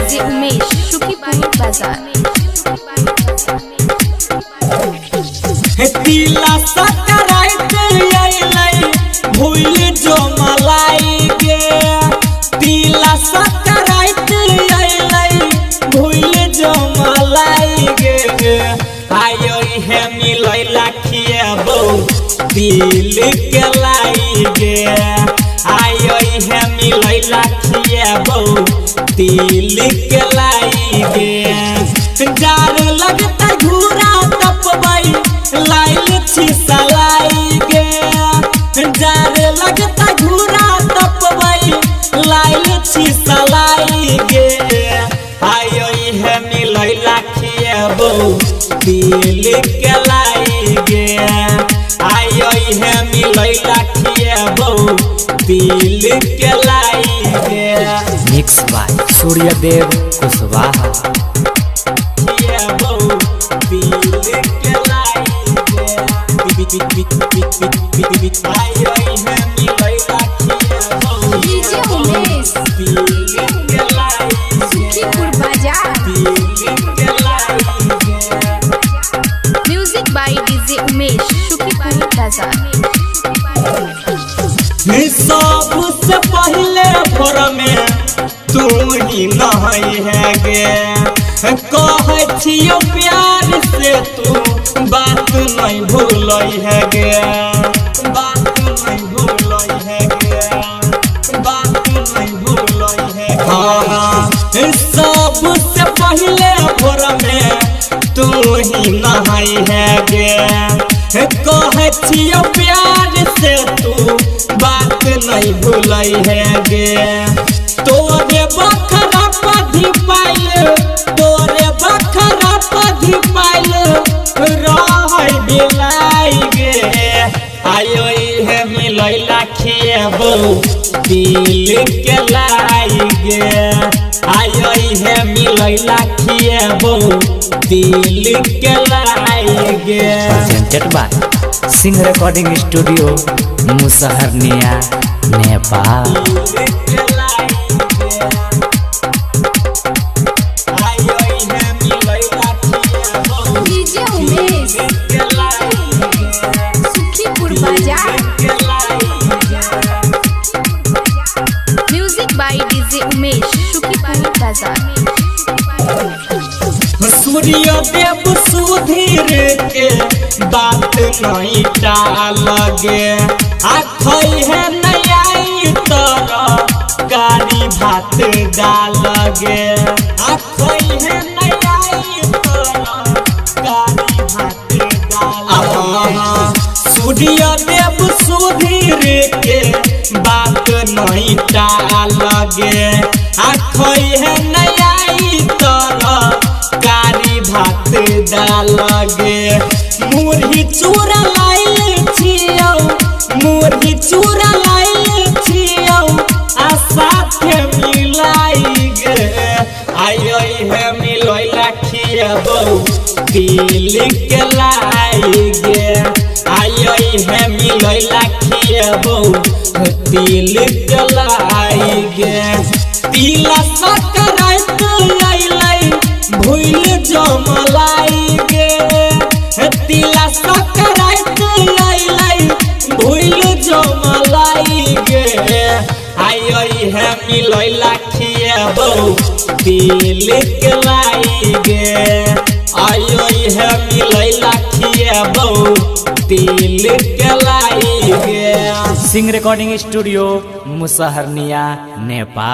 DJ Umesh Sukhipur Bazar. तिला सकराइत अइलै भूल जो मलाई गे, तिला सकराइत अइलै भूल जो मलाई गे। आयो हे मिलैला खिएबौ तिल के लाई गे, आयो हे मिलैला खिएबौ तिल के लाई गे। जार लगता घूरा तपबै लाइल छी सलाई गे, जार लगता घूरा तपबै लाइल छी सलाई गे। आयो हे मिलैला खिएबौ तिल के लाई गे, आयो हे मिलैला खिएबौ तिल के लाई गे। Mix by Suryadev Kushwaha. DJ Umesh Sukhipur Bazar. Music by DJ Umesh Sukhipur Bazar. सबसे पहले भोर में तू ही नहीं है गे, कहै छियौ प्यार से तू बात नहीं भूलै है गे, बात नहीं भूलै है गे, बात नहीं भूलै है। हाँ, सबसे पहले भोर में तू ही नहीं है गे, कहै छियौ प्यार से तू बात नहीं भूलै है गे। तोरे बखरा पधी पाइल, तोरे बखरा पधी पाइल रहै बिलाई गे। आयो हे मिलैला खिएबौ तिल के लाई गे, आयो हे मिलैला खिएबौ तिल के लाई गे। Presented by Singh recording studio Musaharniya Nepal. DJ Umesh Sukhipur Bazar. Music by DJ Umesh Sukhipur Bazar. Surya Dev Sudhir के बात नहीं टालगे, आखै है नई तर कारी भात डालगे, आखै है नई तर कारी भात डाल। सूर्य देव सुधीर के बात नहीं टालगे, आखै है नई तर कारी भात डालगे। मुरही चूरा लाइल छियौ, मुरही चूरा लाइल छियौ आ साथे मिलाई गे। आयो हे मिलैला खिएबौ तिल के लाई गे, आयो हे मिलैला खिएबौ तिल के लाई गे। तिला सकराइत अइलै भूल जमलाई गे, तिला सकराइत अइलै भूल जमलाई गे। आयो हे मिलैला खिएबौ तिल के लाई गे, आयो हे मिलैला खिएबौ तिल के लाई गे। Singh recording studio Musaharniya Nepal.